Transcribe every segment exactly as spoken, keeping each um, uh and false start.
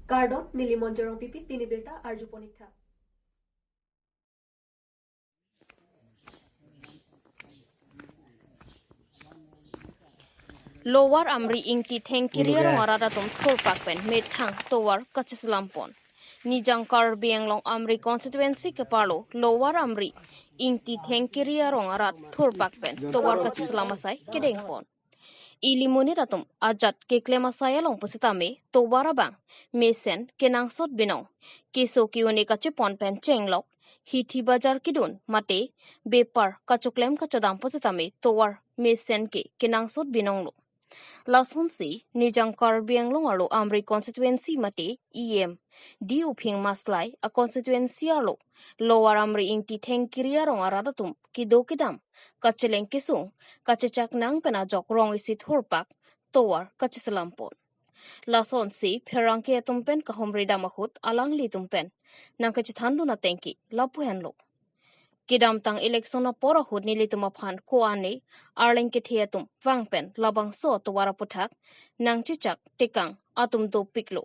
Kardom, neli Monjorong Pipit, pini birta arju ponik tha. Lower Amri Ingti Thengkiri arong arat atum thurpak pen methang tovar kacheselam pon. Nijang Karbi Anglong Amri constituency keparlo Lower Amri Ingti Thengkiri arong arat thurpak pen tovar kacheselam asai kedeng pon. Ili monit atum ajat keklem asai along pusitame tovar abang mesen kenangsot binong, keso ke-un-e kachepon pen chenglok, hithi bajar kedun mate bepar kachoklem kachodam pusitame tovar mesen ke kenangsot binonglo. Lasonsi Nijang Karbi Anglong arlo Amri constituency mate E M D Uphing Maslai a constituency arlo Lower Amri Ingti Thengkiri arong arat atum kedo kedam kacheleng kesung kachechak nang pen ajok rong isi thurpak tovar kacheselam pon. Lasonsi pherangke atum pen kahumri dam ahut alanglitum pen nangkachethandun ateng ke lapu henlo. Kedamtang election apor ahut nelitum aphan ko-an arleng kethe atum vang pen labangso tovar aputhak nangchechak tekang atum dopiklo.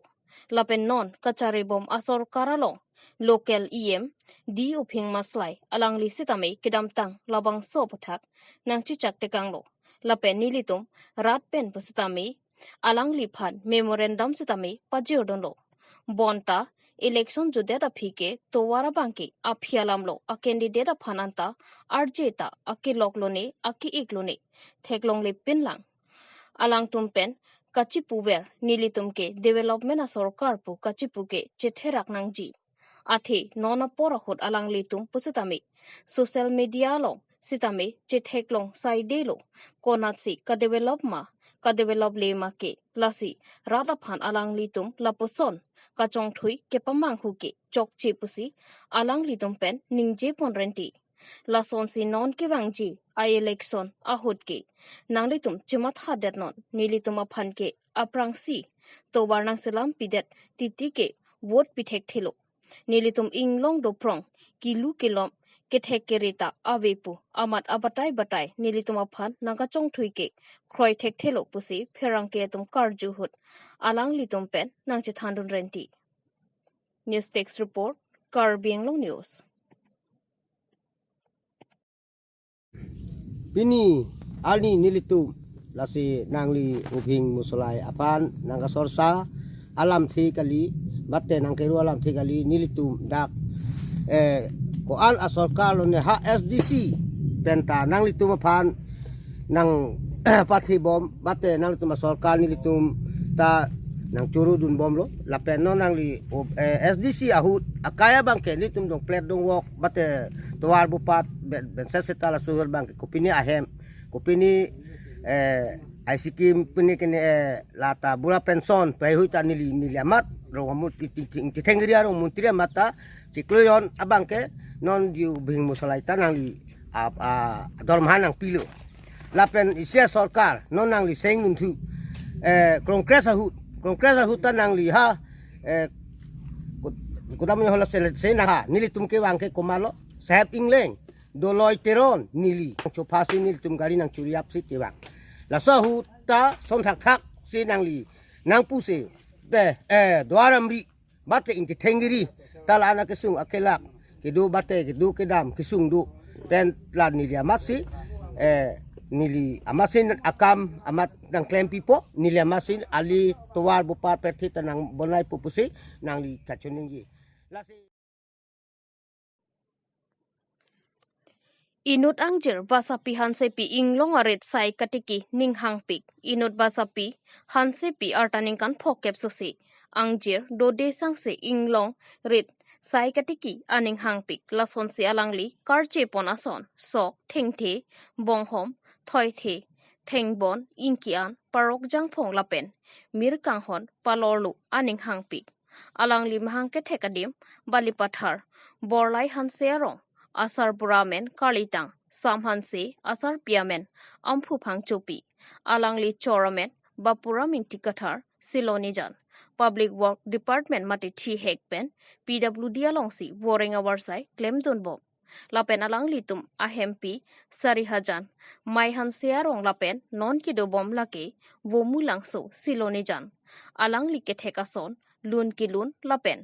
Lapen non kachari bom asorkar along local E M D Uphing Maslai alangli sitame kedamtang labangso aputhak nangchechak tekanglo. Lapen nelitum rat pen pusitame alangliphan memorandum sitame pajirdunlo. Bonta election jutdet aphi ke tovar abang ke aphi alamlo, a candidate aphan anta arje ta akelok lone, ake-ik lone theklongle pinlang. Alangtum pen kachipuver nelitum ke development asorkar pu kachipu ke chetherak nangji. Athe non apor ahut alanglitum pusitame social media along sitame chetheklong saidelo, konatsi kadevelop ma kadevelop le ma ke, lasi rat aphan alanglitum lapuson kachongthui kepamanghu ke chokche pusi alanglitum pen ningje pon renti. Lasonsi non kevangji a election ahut ke nanglitum chemathadet non, nelitum aphan ke aphrangsi tovar nangselam pidet titi ke vote pithekthelo. Nelitum inglong doprong kilu kilom kethek kere ta avepo, amat abatai batai nelitum aphan nangkachongthui ke kroi thekthelo pusi pherangke atum karju ahut alanglitum pen nangchethandun renti. News Desk Report, Karbi Anglong News. Pini arni nelitum lasi nangli Uphing Maslai aphan nangkasorsa alamthe kali, mate nangkeru alamthe kali, nelitum dak, eh, ko-an asorkar lone ha S D C penta nanglitum aphan nangpathibom, mate nanglitum asorkar nelitum ta nangchurudunbomlo. Lapen non nangli, eh, S D C ahut akai abang ke nelitum dongplet dongvok, mate tovar bupat ben, ben seseta laso ahut abang ke kopine ahem, kopine, eh, I C K pine kene, eh, lata bura pension pai hui ta neli, neli amat rong amun ti, ti, ti, ti thengri arong muntri amat ta chiklo jon abang ke non Uphing Maslai ta nangli a, a, dormaha nangpilo. Lapen isi asorkar non nangli seng nunthu, eh, Congress ahut, Congress ahut ta nangli ha, eh, kut-, kudam ni hola sel-, sena ha, nelitum kevang ke komatlo, Saheb Engleng, Doloi Teron, neli, chophasi nelitum gari nangchuri apsi kevang. Laso ahut ta son thakthak si nangli nangpusi, te, eh, Lower Amri, mate Ingti Thengri, ta la-an akesung akelak kedo, mate kedo kedam kesung do pen la neli amatsi, eh, neli amatsi akam amat nangklempipo, neli amatsi ali tovar bupat perthi ta nangbonaipo pusi nangli kachiningje. Lasi Inut Angjir Basapi Hansepi inglong arit sai katiki ninghangpik. Inut Basapi Hansepi arta ningkan phokep susi Angjir Dode Sangse inglong rit sai katiki aninghangpik. Lasonsi alangli karche pon ason sok, thengthe, bonghom, thoithe, thengbon, ingki-an, parok jangphong lapen mir kanghon palorlu aninghangpik. Alangli mahang kethek adim Balipathar, Borlai Hanse arong, asarbura amen Karlitang, Sam Hanse, asarpi amen Amphu Phangchopi. Alangli chor amen Bapuram Ingti Kathar, Silonijan. Public Work Department mate thihek pen P W D alongsi voreng avarsai klemdunbom. Lapen alanglitum ahempi Sarihajan, Mai Hanse arong lapen non kedobom lake Vomulangso, Silonijan. Alangli kethek ason lun kelun lapen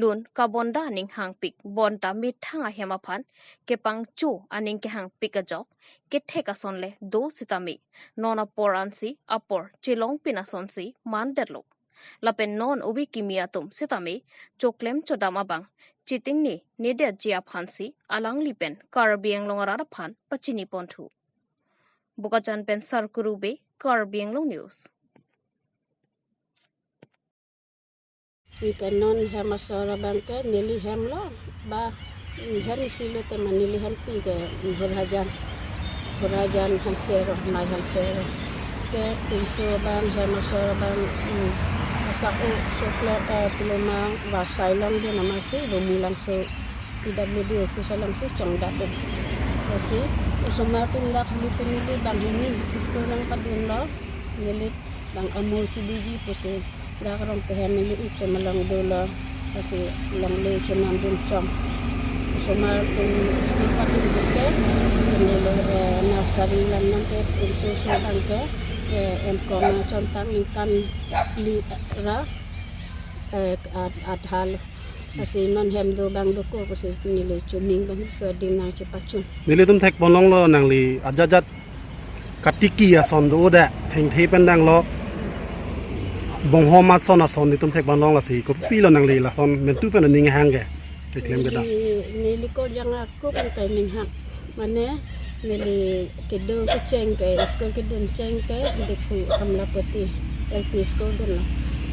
lun kabonda aning hangpik bonta methang ahem aphan kepangcho aning kehangpik ajok kethek ason le do sitame non apor ansi apor chelongpin asonsi mandetlo. Lapen non ove kimi atum sitame choklem chodam abang chitingne nedetji aphansi alangli pen Karbi Anglong arat aphan pachini ponthu. Bokajan pen Sarkuru Bey, Karbi Anglong News. Ika non hem asor abang ke neli hem lo ba hem isi lo tema neli hempi ke Hur Hajan, Hur Hajan Hanse ro, Mai Hanse ro. Ke pinso abang hem asor abang, hmm, asa o soklo, eh, peloma varsai longdun amatsi Rumulangso P W D office alongsi chongdatdun. Lasi osomar pen dak Holy Family banghini school nangpadunlo, neli bang amo chibiji pusi dak rong pehem ili ik pen malong dolo, lasi longle chonamdun chong. Osomar pen school padun ke, neli, eh, nursery lang nang ke pinso so abang ke, eh, M.Com chontang ningkan phli ra, eh, ad-, adhal. Lasi non hem do bang doko pusi neli chuning bang so adim nangchepachun. Nelitum thekponlonglo nangli ajat ajat katiki ason do de thengthe pen danglo. Bonghom ason ason nelitum thekponlong lasi kopilo nangli lason mentu pen aning hang ke keklem kedam. Neli, neli ko jang ako kan kai ning hang. Mane neli kedo kecheng ke, school kedun cheng ke Diphu Amlapati L P school dunlo.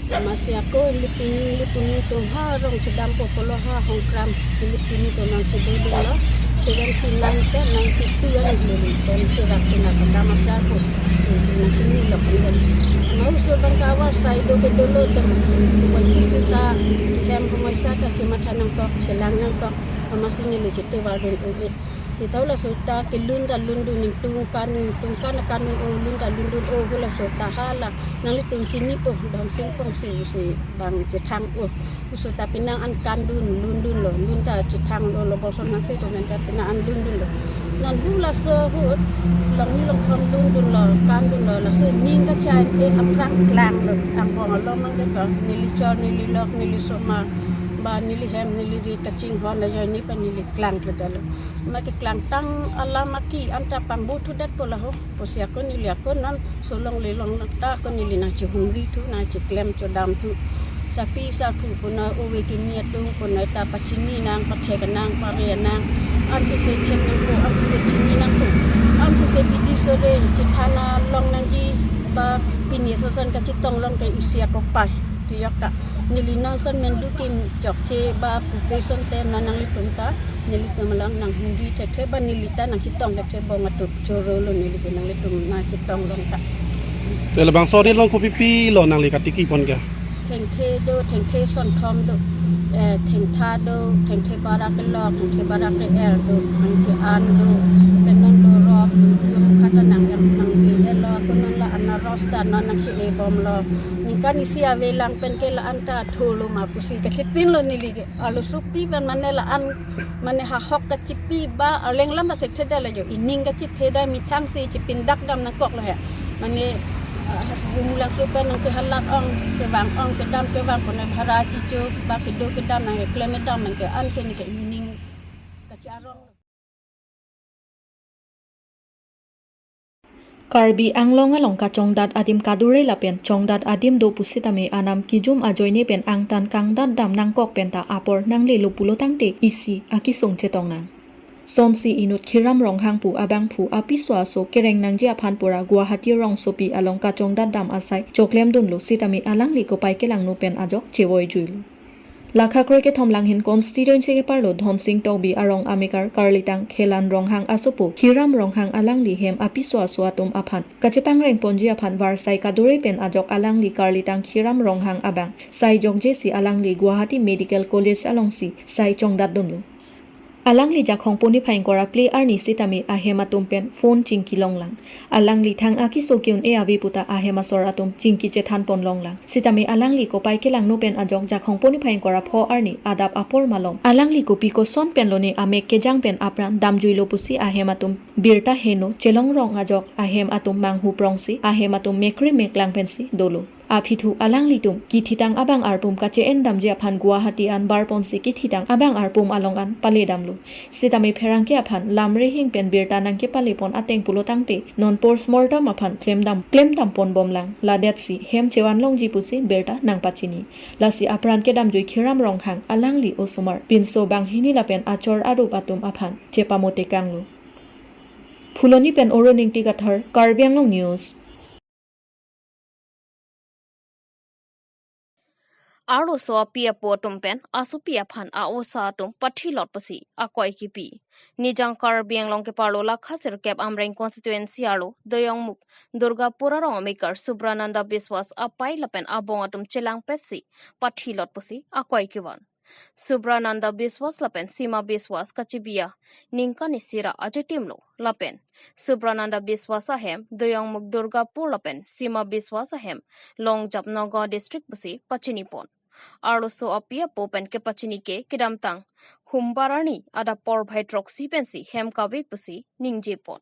Amatsi ako ili pini, ili pini atum ha rong chedampo pulo ha Hongkram, ili pini atum nangchedodunlo. Seventy nine ke ninety two an neli pen cherak tina kedam asar po. Nangchinilo kedam. Amat oso abang kavarsai do kedolo tema. Wai sita hem homai sata chematha nangkok, chelang nangkok. Amatsi neli chetevardun un-e. Seta laso ta kelun ta lundun, ningtung kan, ningtung kan kan o, lun ta lundun o, hula so ta hala nanglitum chinipo, Dhonsing Pongsi si bang chethang o. Oso ta penang an kandun, lundunlo, lun ta chethanglo, lo boson nangsi to nang ta penang an lundunlo. Non hula so ahut longni longthom lundunlo, kandunlo, laso ning kachai ke aphrang klanglo, angbong along mang ke to, neli chor, neli lok, neli somar, ba neli hem, neli ri kachinghon ajoine pen neli klang kedalo. Ma keklangtang alam aki anta pangbu thudet po laho. Pusi ako neli ako non solong lelong ta ako neli nangchehumri thu, nangcheklem chodam thu. Sapi saphu puna ove kimi atum puna ta pachini nang, pathek nang, pare nang. Ansose thek nangpo, ansose chini nangpo. Ansose bidi sore chethana long nangji ba pini soson kachetong long ke isi ako pai. Tiyok ta. Neli non son mendu kim chokche ba pupe son te non nanglitum ta. Nelitum along nanghumri thekthe ba neli ta nangchetong thekthe bong atum chorolo neli ke nanglitum nangchetong long ta. Te labangso arit along kopipilo nangli katiki pon ke? Thengthe do, thengthe sonthom do, eh, thengtha do, thengthe barak kelok, thengthe barak ke-er do, nang ke-an do, pen non do rok, yom kata nang yang nang bi lo, ako non la anaros ta non nangche-e bomlo. Ningkan isi avelang pen ke la anta tholo ma pusi kachitinlo neli ke. Arlosopi pen mane la-an mane hahok kachipi ba arleng lam ta chektheda la jo, ining kachitheda methang si chepindak dam nangkoklo he. Mane, ah, has Rumulangso pen nang kehalak ong, kevang ong, kedam kevang pone bhara chicho ba kedo kedam nang keklem dam nang ke-an ke neke ining kachi-arong. Karbi Anglong along kachongdat adim kadure lapen chongdat adim do pusitame anam kejum ajoine pen angtan kangdat dam nangkok penta apor nanglelo pulo tangte isi akesung chetong nang. Sonsi inut Khiram Ronghang pu abangphu apiso aso kereng nangji aphan pura Guwahati rongsopi along kachongdat dam asai choklem dunlo sitame alangli kopai kelangno pen ajok chevoi juilo. Lakha kroi kethom Langhin constituency keparlo Dhonsing Tokbi arong amekar karlitang Khelan Ronghang asopo Khiram Ronghang alangli hem apiso aso atum aphan kachepangreng ponji aphan varsai kadure pen ajok alangli karlitang Khiram Ronghang abang sai jokjesi alangli Guwahati Medical College alongsi sai chongdat dunlo. Alangli Jakhong puni phai ingkoi ra phli arni sitame ahem atum pen phone chingki longlang. Alangli thang akeso ke-un-e ave puta ahem asor atum chingki chethan pon longlang. Sitame alangli kopai kelangno pen ajok Jakhong puni phai ingkoi ra pho arni adap apor malom alangli kopi koson pen lone amek kejang pen apran damjuilo pusi ahem atum birta heno chelong rong ajok ahem atum manghu prongsi ahem atum mekri meklang pensi dolo. Aphi thu alanglitum kithitang abang arpum kache-en damji aphan Guwahati an barponsi kithitang abang arpum along an pale damlo. Sitame pherangke aphan lamrehing pen birta nangkepalepon ateng pulo tangte non postmortem aphan klemdam klemdamponbomlang, ladetsi hem chevanlongji pusi birta nangpachini. Lasi apran kedamjui Khiram Ronghang alangli osomar pinso banghini lapen achor arup atum aphan chepamotekanglo. Phuloni pen Orun Ingti Kathar, Karbi Anglong News. Arloso api apo atum pen asopi aphan a-osa atum pathilot pusi akoi kipi. Nijang Karbi Anglong keparlo lakha sirkep Amreng constituency arlo Doyongmukh Durgapur arong amekar Subrananda Biswas apei lapen abong atum chelangpetsi pathilot pusi akoi kevan. Subrananda Biswas lapen Sima Biswas kachibi aningkan isi ra achitimlo lapen Subrananda Biswas ahem Doyongmukh Durgapur lapen Sima Biswas ahem Longjap Nagaon district pusi pachinipon. Arloso api apo pen kepachini ke kedamtang Humbar arni adap porphai throksi pensi hem kave pusi ningjepon.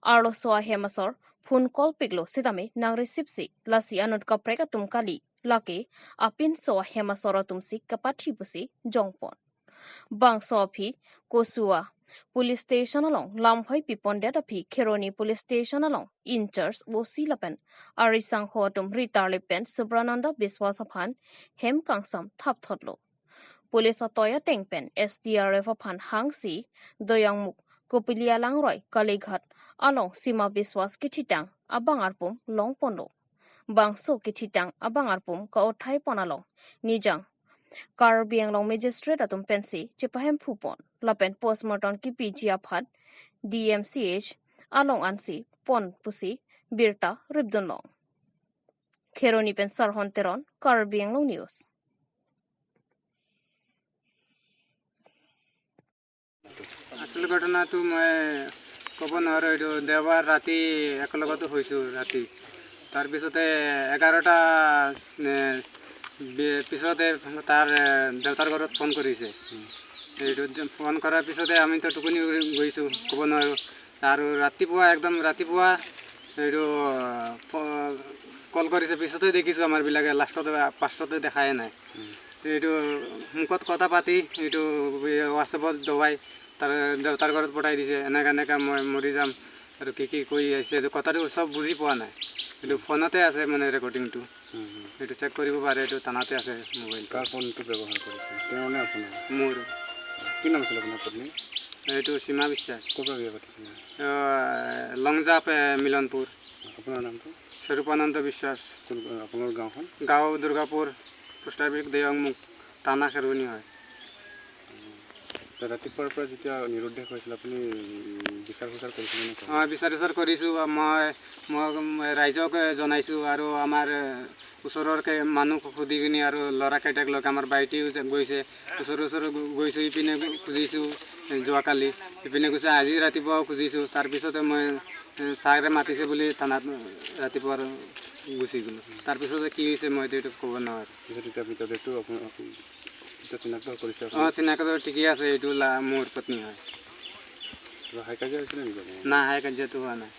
Arloso ahem asor phone call piklo sitame nang receive si, lasi anut kaprek atum kali, lake apinso ahem asor atumsi kapathi pusi jongpon. Bangso aphi Kosua police station along lamhoi pipondet aphi Kheroni police station along in charge O C lapen arisangho atum ritarli pen Subrananda Biswas aphan hem kangsam thapthotlo. Police atoi ateng pen S D R F aphan hangsi Doyongmukh Kopili Alangroi Kalighat along Sima Biswas kithitang abang arpum longponlo. Bangso kithitang abang arpum ka-othai pon along Nijang Karbi Anglong magistrate atum pensi chepahemphupon lapen postmortem kipiji aphan D M C H along ansi pon pusi birta ripdunlong. Kheroni pen Sarhon Teron, Karbi Anglong News. আসলে ঘটনাটো মই ক'ব নোৱাৰোঁ। এইটো দেওবাৰ ৰাতি একেলগতো শুইছোঁ ৰাতি। তাৰপিছতে এঘাৰটা, এ, বি-, পিছতে তাৰ, এ, দেউতাৰ ঘৰত ফোন কৰিছে। এইটো যে ফোন কৰাৰ পিছতে আমিতো টোপনি গৈ-, গৈছোঁ, ক'ব নোৱাৰোঁ। আৰু ৰাতিপুৱা, একদম ৰাতিপুৱা এইটো, ফ-, কল কৰিছে, পিছতে দেখিছোঁ আমাৰবিলাকে, লাষ্টতে, ফাৰ্ষ্টতে দেখাই নাই। এইটো মুখত কথা পাতি এইটো WhatsApp-ত দবাই তাৰ দেউতাৰ ঘৰত পঠাই দিছে, "এনেকা এনেকা মই মৰি যাম" আৰু কি কি কৈ আছে, এইটো কথাটো চব বুজি পোৱা নাই। এইটো ফোনতে আছে মানে ৰেকৰ্ডিংটো। হুম, হুম। এইটো চেক কৰিব পাৰে, এইটো থানাতে আছে মোবাইলটো। কাৰ ফোনটো ব্যৱহাৰ কৰিছে? তেওঁ নে আপোনাৰ? মোৰ। কি নাম আছিল আপোনাৰ পত্নী? এইটো সীমা বিশ্বাস। ক'ৰ পৰা বিয়া পাতিছিলে? আহ, লংজাপ, এ, মিলনপুৰ। আপোনাৰ নামটো? স্বৰূপানন্দ বিশ্বাস। কোন, আপোনালোকৰ গাঁওখন? গাঁও দুৰ্গাপুৰ, পোষ্ট অফিচ দেয়ংমুখ, থানা খেৰণি হয়। তে ৰাতিপুৱাৰ পৰা যেতিয়া নিৰুদ্দেশ হৈছিল, আপুনি, উম, বিচাৰ খোচাৰ কৰিছিলে নে? অ, বিচাৰ খোচাৰ কৰিছোঁ। মই, মই, উম, ৰাইজক, এ, জনাইছোঁ আৰু আমাৰ, এ, ওচৰৰ কে-, মানুহ সুধি কিনি আৰু ল'ৰাকেইটাক লগ, আমাৰ ভাইটিও যে গৈছে, ওচৰৰ ওচৰৰ গ-, গৈছোঁ, ইপিনে গ-, খুজিছোঁ, এ, যোৱাকালি, ইপিনে গৈছোঁ, আজি ৰাতিপুৱাও খুজিছোঁ। তাৰপিছতে মই, এ, ছাৰে মাতিছে বুলি থানাত ৰাতিপুৱা আৰু গুচি গ'লোঁ। তাৰপিছতে কি হৈছে মইতো এইটো ক'ব নোৱাৰোঁ। পিছত এতিয়া মৃতদেহটো আপোনাৰ, এতিয়া চিনাক্ত কৰিছে আপুনি? অ, চিনাক্ত ঠিকেই আছে, এইটো লা-, মোৰ পত্নী হয়। কিবা হাই কাজিয়া হৈছিলে নেকি আপোনাৰ? না, হাই কাজিয়াটো হোৱা নাই।